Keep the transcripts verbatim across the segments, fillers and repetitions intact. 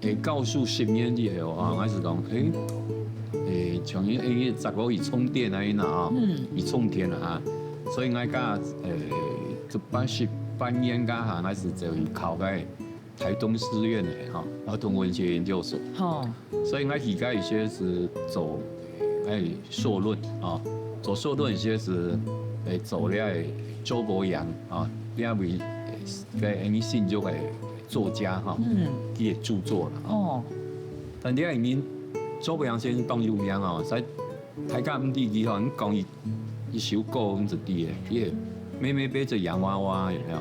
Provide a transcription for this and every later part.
誒，教書十年以後啊，𠊎係講，誒，誒，像因為這個佢充電啊，那啊，嗯佢充電了啊，所以𠊎个誒，這八十八年間哈，𠊎係走去考个台東師院的哈，兒童文學研究所。吼，所以𠊎而家一些係做誒碩論啊，做碩論一些係誒做了周伯陽啊，這位誒个新竹个作家哈，嗯佢个著作了啊。哦，但這裡面周伯陽先生當有名哦，在大家毋知佢吼，你講一一首歌毋知佢个，佢个妹妹背着洋娃娃有沒有？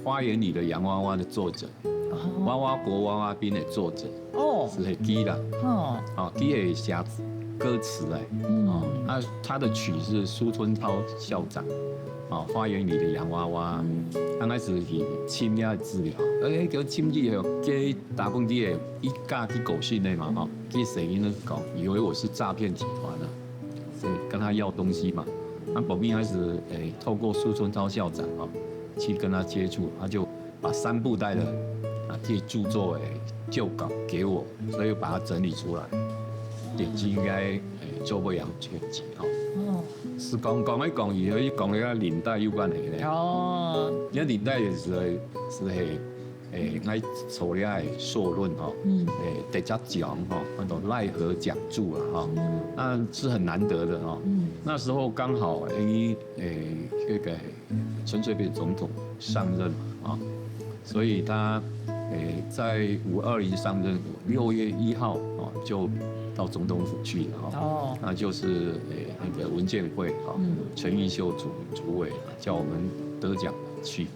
花園裡的洋娃娃的作者，娃娃國娃娃兵的作者。哦，係佢啦。哦，啊，佢會寫歌詞欸。嗯啊，啊，他的曲是蘇春濤校長。啊，花園裡的洋娃娃。啊，𠊎係去尋佢个資料。誒，叫尋佢个，佢打工佢个一家去過身个嘛，吼，佢聲音都講，以為我是詐騙集團啊，是跟他要東西嘛。那後面開始，誒，透過蘇春濤校長啊，去跟他接觸，他就把三部帶的啊，這著作誒舊稿給我，所以把它整理出來，也是應該誒周伯陽全集哈。哦，係講講來講去，又講了領帶有關係咧。哦，因為領帶也是是係誒，𠊎做了碩論哈，嗯誒得獎獎哈，叫做賴和獎助了哈，那是很難得的哈。嗯那時候剛好誒誒那個陳水扁總統上任嘛啊，所以他誒在五二零上任，六月一號哦就到總統府去了哈。哦，那就是誒那個文建會啊，嗯陳玉秀主主委啊，叫我們得獎去。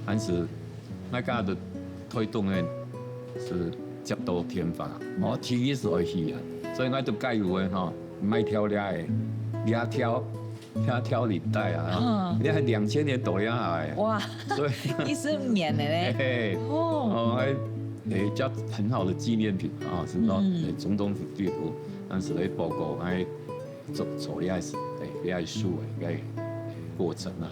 但是那個的推動呢是接到電話，哦，第一是愛去啊，所以𠊎就改路个哈，買條了誒，了條了條領帶啊，嗯你看兩千年到了誒，哇，所以你是免的嘞，嘿嘿。哦，哦，哎，哎，叫很好的紀念品啊，是說，嗯哎，總統府地圖，當時的報告，哎，走走戀愛史，哎，戀愛樹，哎，過程啊，